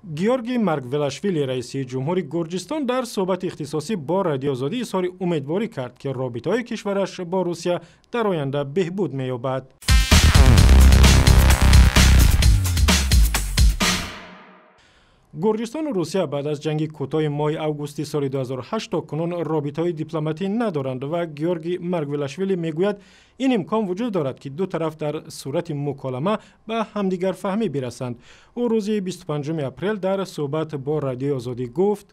Георгий Маргвелашвили, раиси ҷумҳури Гурҷистон, дар суҳбати ихтисосӣ бо Радиои Озодӣ изҳори умедворӣ кард, ки робитаҳои кишвараш бо Русия дар оянда беҳбуд меёбад. Гурҷистону Русия баъд аз ҷанги кӯтоҳи моҳи августи соли 2008 то кунун робитаҳои дипломатӣ надоранд ва Георгий Маргвелашвили мегӯяд, ин имкон вуҷуд дорад, ки ду тараф дар сурати муколама ба ҳамдигарфаҳмӣ бирасанд. Ӯ рӯзи 25 апрел дар суҳбат бо Радиои Озодӣ гуфт: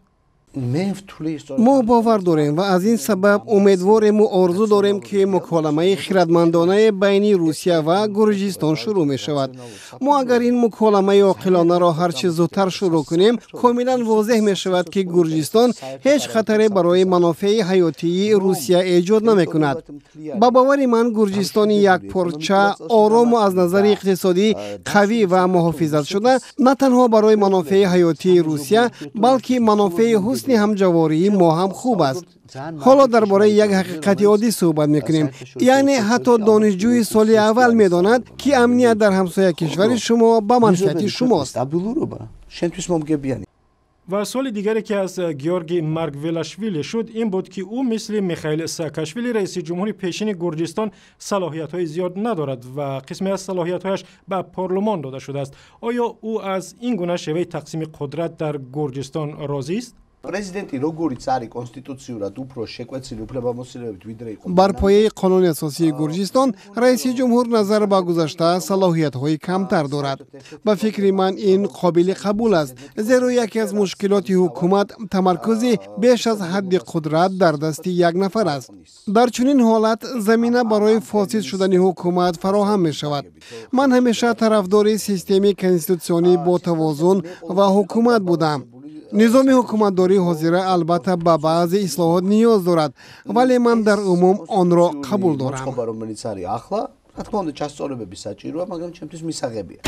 Мо бовар дорем ва аз ин сабаб умедворему орзу дорем, ки муколамаи хирадмандонае байни Русия ва Гурҷистон шурӯъ мешавад. Мо агар ин муколамаи оқилонаро ҳарчи зудтар шурӯъ кунем, комилан возеҳ мешавад, ки Гурҷистон ҳеҷ хатаре барои манофеи ҳаётии Русия эҷод намекунад. Ба бовари ман, Гурҷистони якпорча, орому аз назари иқтисодӣ қавӣ ва муҳофизатшуда на танҳо барои манофеи ҳаётии Русия, балки манофеи ҳусни ҳамҷавории мо ҳам хуб аст. Ҳоло дар бораи як ҳақиқати оддӣ суҳбат мекунем, яъне ҳатто донишҷӯи соли аввал медонад, ки амният дар ҳамсоя кишвари шумо ба манфиати шумост. Ва суоли дигаре, ки аз Георгий Маргвелашвили шуд, ин буд, ки ӯ мисли Михаил Саакашвили, раиси ҷумҳури пешини Гурҷистон, салоҳиятҳои зиёд надорад ва қисме аз салоҳиятҳояш ба парлумон дода шудааст. Оё ӯ аз ин гуна шеваи тақсими қудрат дар Гурҷистон розист? Პრეზიდენტი როგორიც არის კონსტიტუციურად უფრო შეკვეცილი უფლებამოსილებებით, ვიდრე იყო. Бар пояи қонуни асосии Гурҷистон раиси ҷумҳур назар ба гузашта салоҳиятҳои камтар дорад. Ба фикри ман, ин қобили қабул аст, зеро яке аз мушкилоти ҳукумат тамаркузи беш аз ҳадди қудрат дар дасти як нафар аст. Дар чунин ҳолат замина барои фосид шудани ҳукумат фароҳам мешавад. Ман ҳамеша тарафдори системаи конститутсионӣ бо тавозун ва ҳукумат будам. Низоми ҳукуматдории ҳозира албатта ба баъзе ислоҳот ниёз дорад, вале ман дар умум онро қабул дорам. Რა თქმა უნდა, ჩასწორებები საჭიროა, მაგრამ ჩემთვის მისაღებია.